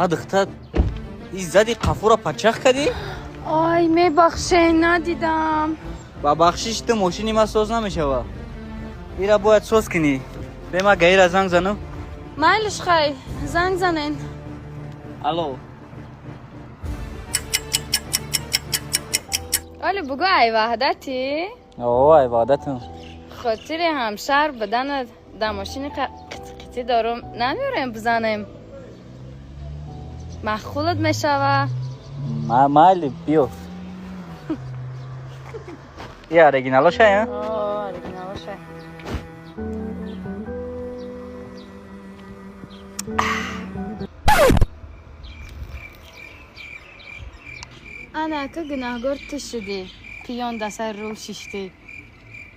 А духтар, и зади қафура пачах кардӣ? Ай, мебахшен, надидам. Ба бахшиш ту мошини ма соз намешава. Ира бояд соз кунӣ. Бема гаира занг занам. Майлиш, хай, занг занен. Алло. Оле бугӯ, ай ваҳдатӣ? О, ай ваҳдатам. Хотири ҳамшаҳр буданат дар мошини қитқитӣ дорум, намеорем, бизанем, маъқулат мешава? Майли, биё. И оригиналошай? Оригиналошай. Ана ака, гунаҳгор ту шудӣ, пиён да сари рул шиштӣ.